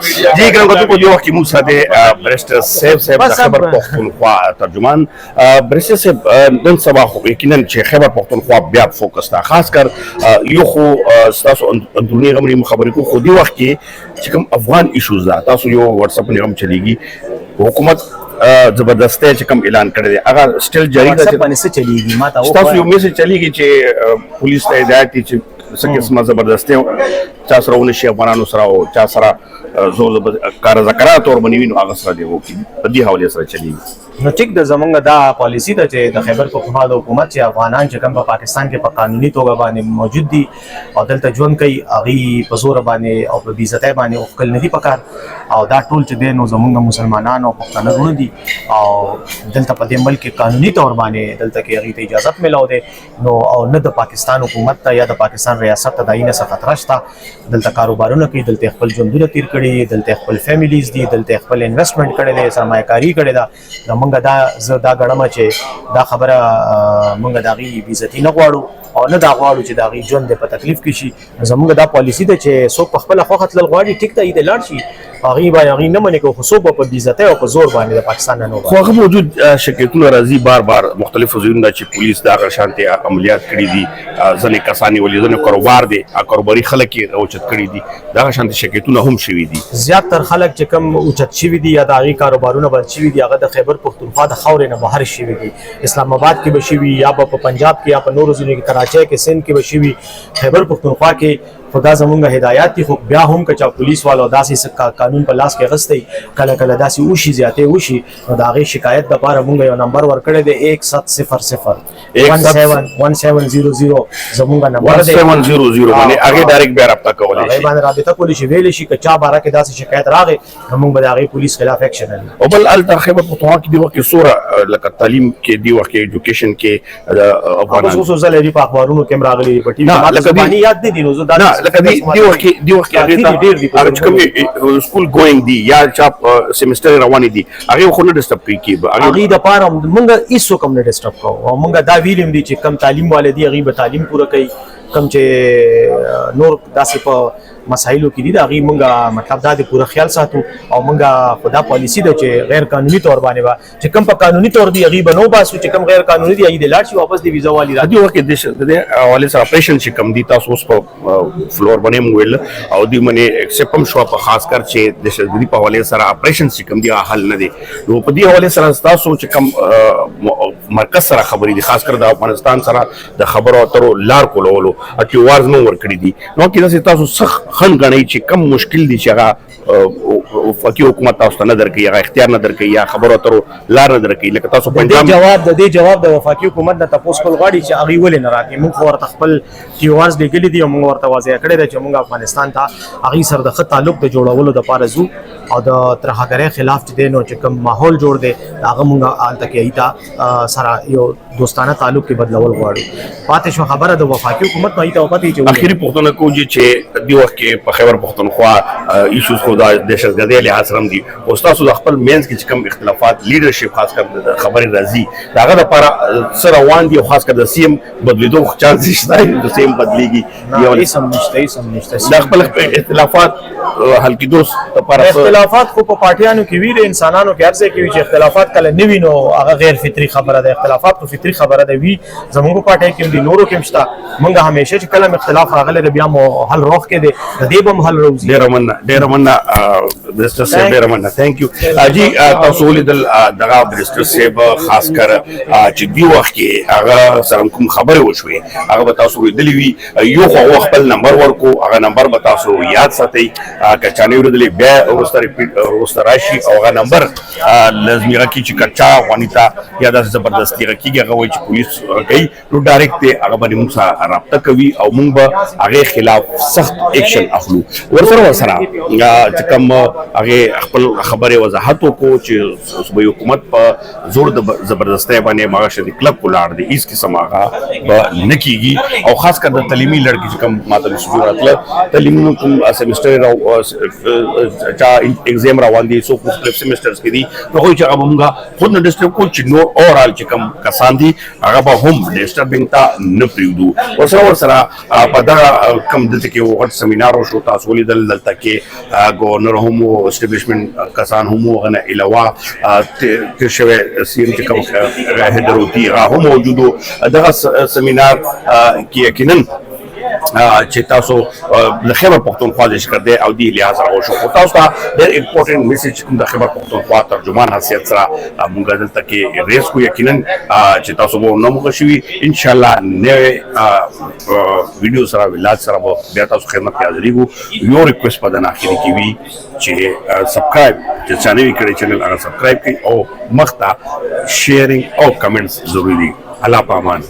جی ګران کتونکو، دې وخت کې موږ سره دی برسټر صاحب صاحب د خیبر پښتونخوا ترجمان. برسټر صاحب، نن سبا خو یقینا چې خیبر پښتونخوا بیا فوکس ده، خاص کر یو خو تاسو اندرونی غمري خبرې کو، خو دې وخت کې چې کوم افغان ایشوز ده، تاسو یو واتس اپ نه هم چلیږي، حکومت زبردستۍ چې کوم اعلان کړی دی، هغه سټیل جاری ده؟ WhatsApp باندې څه چلیږي ما ته؟ تاسو یو میسج چلیږي چې پولیس ته هدایت دي چې څه قسمه زبردستۍ چا سره ونه شي افغانانو سره، او چا سره زور کار ذکرات تور باندې، نو هغه سره دی وکړي، په دې حواله سره چلیږي. نو ټیک د زمونږ دا پالیسی ده چې د خیبر پښتونخوا د حکومت چې افغانان چې کوم په پاکستان کې په قانوني توګه باندې موجود دي او دلته ژوند کوي، هغه په زور باندې او په بې باندې او خپل نه دي پکار، او دا ټول چې دی نو زمونږ مسلمانان او پښتانه وروڼه دي، او دلته په دې ملک کې قانوني تور باندې دلته کې هغه ته اجازه ملاو دی. نو او نه د پاکستان حکومت ته یا د پاکستان ریاست ته داینه څه خطر شته. دلته کاروبارونه کوي، دلته خپل ژوندونه تیر کړي، دلته خپل فیمیلیز دي، دلته خپل انویسټمنټ کړی دی، سرمایه کاری کړی ده. نو مونږ دا زه دا ګڼم چې دا خبره مونږ د هغې بېعزتي نه غواړو او نه دا غواړو چې د هغې ژوند په تکلیف کې شي. زمونږ دا پالیسي ده چې څوک په خپله خوښه تلل غواړي، ټیک ده، دې لاړ شي، هغې باندې هغې نه منې کوو، خو څوک به په بېعزتۍ او په زور باندې د پاکستان نه نه خو هغه موجود شکایتونه راځي بار بار مختلفو ځایونو چې پولیس دا شانتي عملیات کړي دي، ځینې کسان نیولي، ځینې کاروبار دي، کاروباري خلک یې اوچت کړي دي، دا شانتي شکایتونه هم شوي دي. زیات تر خلک چې کم اوچت شوي دي یا د هغې کاروبارونه بند شوي دي، هغه د خیبر پښتونخوا د خاورې نه بهر شوي دي. اسلام آباد کې به شوي یا په پنجاب کې یا په نورو ځایونو کې، کراچۍ کې، سند کې به شوي. خیبر پښتونخوا کې خو دا زمونږ هدایات دي. خو بیا هم که چا پولیس والو داسې څه قانون په لاس کې اخیستی، کله کله داسې وشي، زیاتې وشي، نو د هغې شکایت دپاره مونږ یو نمبر ورکړی دی، 1700، 171700 زمونږ نمبر دی. 1700 باندې هغه ډایرکټ بیا رابطه کولای شي، باندې رابطه کولی شي، ویلی شي که چا باره کې داسې شکایت راغی، نو مونږ به د هغې پولیس خلاف اکشن اخلو. او بل هلته خیبر پښتونخوا کې دی وخت کې سوره لکه تعلیم کې دی وخت کې ایجوکیشن کې افغانان اوس ځلې دی په اخبارونو کې راغلي، په ټي وي لکه باندې یاد نه دي، نو زه دا نه لکه دی وخت کې هغه ته هغه چې کوم سکول ګوینګ دي یا چا سیمستر روان دي، هغه خو نه ډیسټرب کوي کې؟ هغه د پاره مونږ هیڅ کوم نه ډیسټرب کوو، او مونږ دا ویلم دي چې کم تعلیم والے دي، هغه به تعلیم پوره کوي، کم چې نور داسې په مسایلو کې دي، دا غي مونږه مطلب دا د پوره خیال ساتو. او مونږه خدا پالیسی ده چې غیر قانوني تور باندې با چې کم په قانوني تور دی، هغه به نو باسو، چې کم غیر قانوني دی، هغه د لاړ شي واپس، دی ویزا والی را دی. وخت د دې حواله سره اپریشن چې کم دي، تاسو اوس په فلور باندې مویل او دی منه ایکسپټ هم شو، په خاص کر چې د شدګری په حواله سره اپریشن چې کم دی حل نه دی، نو په دې حواله سره تاسو چې کم مرکز سره خبرې دي، خاص کر د افغانستان سره د خبرو اترو لار کولولو اټي وارز نو ور کړی دي، نو کې تاسو سخت خن غنئ چې کم مشکل دي چې هغه وفاقي حکومت تاسو ته نه درکوي، هغه اختیار نه درکوي یا خبرو اترو لار نه درکوي، لکه تاسو پنجاب جواب د دې جواب د وفاقي حکومت نه تاسو کول غواړي چې هغه ولې نه راکړي. موږ ورته خپل ټي آرز لګلې دي او موږ ورته واضح کړی دی چې موږ افغانستان ته هغه سره د ښه تعلق د جوړولو لپاره ځو، او د ترهګرۍ خلاف چې دی نو چې کوم ماحول جوړ دی، هغه موږ هلته کې ایتا سره یو دوستانه تعلق کې بدلول غواړو. پاتې شو خبره د وفاقي حکومت، نو ایته پاتې چې اخیری پښتنه کو چې دی وخت کې په خیبر پښتونخوا ایشوز خو د دهشتګردۍ لحاظ سره دي، او تاسو د خپل مینس کې چې کوم اختلافات، لیډرشپ خاص کر خبرې راځي، هغه لپاره سره روان دي، او خاص کر د سی ایم بدلیدو چانس شته، د سی ایم بدلیږي؟ یو هیڅ هم نشته، هیڅ هم نشته. د خپل اختلافات حل کیدو لپاره اختلافات خو په پارټیانو کې وی، د انسانانو کې هر ځای کې وی، چې اختلافات کله نه وي نو هغه غیر فطری خبره ده. اختلافات خو فطری خبره ده، وی زموږ پارټي کې دي، نورو کې مشته. مونږ همیشه چې کله اختلاف راغلی بیا مو حل روخ کې دي، د دې به حل روزي. ډیر مننه، ډیر مننه برسټر صاحب، ډیر مننه، thank you جی. تاسو ولیدل دغه برسټر صاحب، خاص کر چې دی وخت کې هغه سره کوم خبرې وشوې، هغه به تاسو لیدلی وي. یو خو خپل نمبر ورکو، هغه نمبر به تاسو یاد ساتئ، که چا نه ورېدلی بیا وروسته ریپیټ وروسته راشي، او هغه نمبر لازمي راکړي چې که چا افغاني ته یا داسې زبردستي کېږي، هغه وایي چې پولیس کوي، نو ډایرکټ دی هغه باندې موږ سره رابطه کوي او موږ به هغې خلاف سخت اکشن اخلو. ورسره چې کوم هغې خپل خبرې وضاحت وکړو چې صوبایي حکومت په زور د زبردستۍ باندې مغه شدي کلک ولاړ دی، هیڅ قسم هغه به نه کیږي. او خاص کر د تعلیمي لړ کې چې کوم ماته میسجونه راتله، تعلیمي کوم سیمسټر راو چا ایگزام روان دي، څوک مختلف سیمسټرز کې دي، نو هغوی چې هغه به مونږ خود نه ډسټرب کوو، چې نور اوورال چې کوم کسان دي، هغه به هم ډسټربینګ ته نه پرېږدو. ورسره په دغه کوم دلته کې یو غټ سیمینار وشو، تاسو ولیدل، دلته کې گورنر هم اسټابلیشمنت کسان هم وو، غنه علاوه تیر شوی سیم چې کوم هدروتی هغه هم موجود وو. دغه سیمینار کې یقینا چې تاسو د خیبر پښتونخوا ذکر دی او دی لحاظ سره وشو، خو تاسو ته ډېر امپورټنت میسج کوم د خیبر پښتونخوا ترجمان حیثیت سره مونږ دلته کې ریس کو. یقینا چې تاسو به نه مخ شوي، ان شاء الله نوې ویډیو سره، ولاګ سره به بیا تاسو خدمت کې حاضرېږو. یو ریکوست په دنا اخري کې وي چې سبسکرایب چې چا نه وي کړی چینل، هغه سبسکرایب کړئ او مخته شیئرینګ او کمنټس ضروري دي. الله پامان.